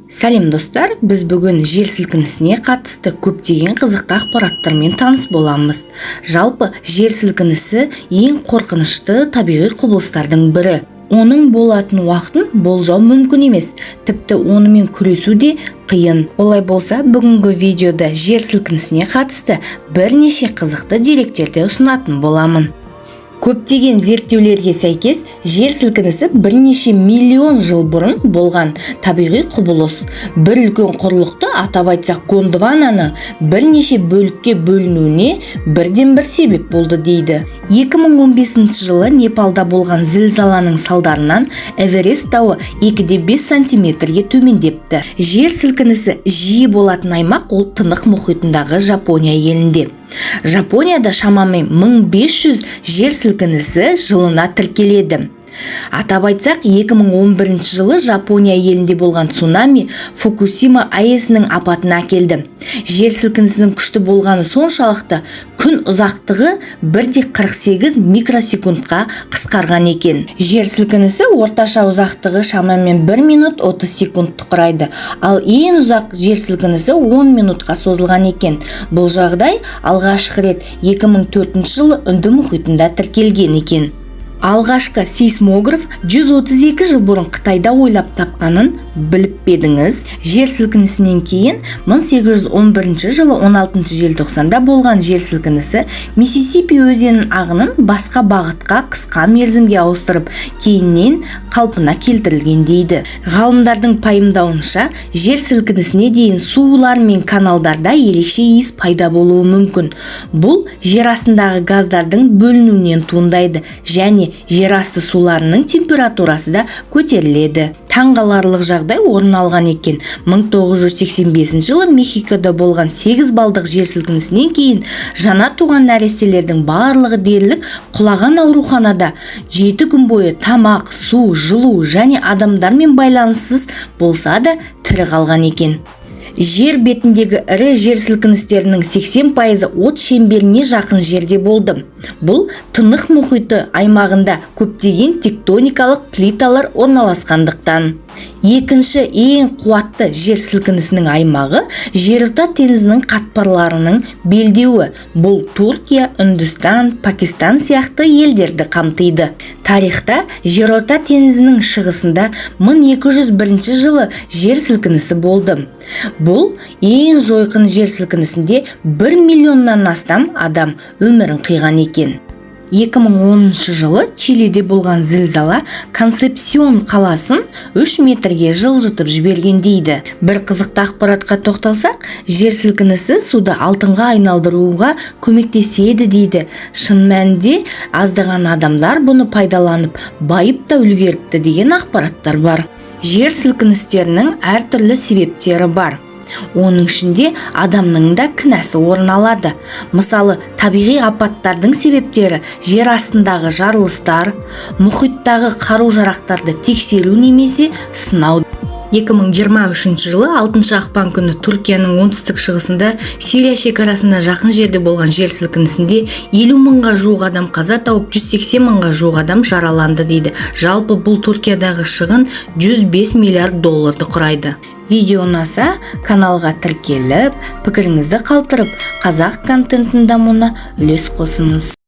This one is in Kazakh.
Сәлем, достар! Біз бүгін жер сілкінісіне қатысты көптеген қызықты ақпараттармен таныс боламыз. Жалпы, жер сілкінісі – ең қорқынышты табиғи құбылыстардың бірі. Оның болатын уақытын болжау мүмкін емес, тіпті онымен күресу де қиын. Олай болса, бүгінгі видеода жер сілкінісіне қатысты бірнеше қызықты деректерді ұсынатын боламын. Көптеген зерттеулерге сәйкес, жер сілкінісі бірнеше миллион жыл бұрын болған табиғи құбылыс. Бір үлкен құрлықты, атап айтсақ, Гондвананы бірнеше бөлікке бөлінуіне бірден бір себеп болды дейді. 2015 жылы Непалда болған зілзаланың салдарынан Эверест тауы 2,5 сантиметрге төмендепті. Жер сілкінісі жиі болатын аймақ – ол Тынық мұхитындағы Жапония елінде. Жапонияда шамамен 1500 жер сілкінісі жылына тіркеледі. Атап айтсақ, 2011 жылы Жапония елінде болған цунами Фукусима АЭС-інің апатына әкелді. Жер сілкінісінің күшті болғаны соншалықты, күн ұзақтығы 1,48 микросекундқа қысқарған екен. Жер сілкінісі орташа ұзақтығы шамамен 1 минут 30 секундты құрайды, ал ең ұзақ жер сілкінісі 10 минутқа созылған екен. Бұл жағдай алғашқы рет 2004 жылы Үнді мұхитында тіркелген екен. Алғашқы сейсмограф 132 жыл бұрын Қытайда ойлап тапқанын біліп пе едіңіз? Жер сілкінісінен кейін 1811 жылы 16 желтоқсанда болған жер сілкінісі Миссисипи өзенінің ағынын басқа бағытқа қысқа мерзімге ауыстырып, кейіннен қалпына келтірілген дейді. Ғалымдардың пайымдауынша, жер сілкінісіне дейін сулар мен каналдарда ерекше иіс пайда болуы мүмкін. Бұл жер астындағы газдардың бөлінуінен туындайды және жер асты суларының температурасы да көтеріледі. Таңғаларлық жағдай орын алған екен: 1985 жылы Мехикода болған 8 балдық жер сілкінісінен кейін жаңа туған нәрестелердің барлығы дерлік құлаған ауруханада 7 күн бойы тамақ, су, жылу және адамдармен байланыссыз болса да, тірі қалған екен. Жер бетіндегі ірі жер сілкіністерінің 80%-ы от шеңберіне жақын жерде болды. Бұл Тынық мұхиты аймағында көптеген тектоникалық плиталар орналасқандықтан. Екінші ең қуатты жер сілкінісінің аймағы – Жерорта теңізінің қатпарларының белдеуі. Бұл Түркия, Үндістан, Пакистан сияқты елдерді қамтиды. Тарихта Жерорта теңізінің шығысында 1201 жылы жер сілкінісі болды. Бұл ең жойқын жер сілкінісінде 1 миллионнан астам адам өмірін қиған екен. 2010 жылы Чилиде болған зілзала Консепсион қаласын 3 метрге жылжытып жіберген дейді. Бір қызықты ақпаратқа тоқталсақ, жер сілкінісі суды алтынға айналдыруға көмектеседі дейді. Шын мәнінде, аздаған адамдар бұны пайдаланып, байып та үлгеріпті деген ақпараттар бар. Жер сілкіністерінің әртүрлі себептері бар. Оның ішінде адамның да кінәсі орын алады. Мысалы, табиғи апаттардың себептері – жер астындағы жарылыстар, мұхиттағы қару-жарақтарды тексеру немесе сынау. 2023 жылы 6 ақпан күні Түркияның оңтүстік шығысында, Сирия шекарасына жақын жерде болған жер сілкінісінде 50 мыңға жуық адам қаза тауып, 180 мыңға жуық адам жараланды дейді. Жалпы, бұл Түркиядағы шығын 105 миллиард долларды құрайды. Видео ұнаса, каналға тіркеліп, пікіріңізді қалдырып, қазақ контентінің дамуына үлес қосыңыз.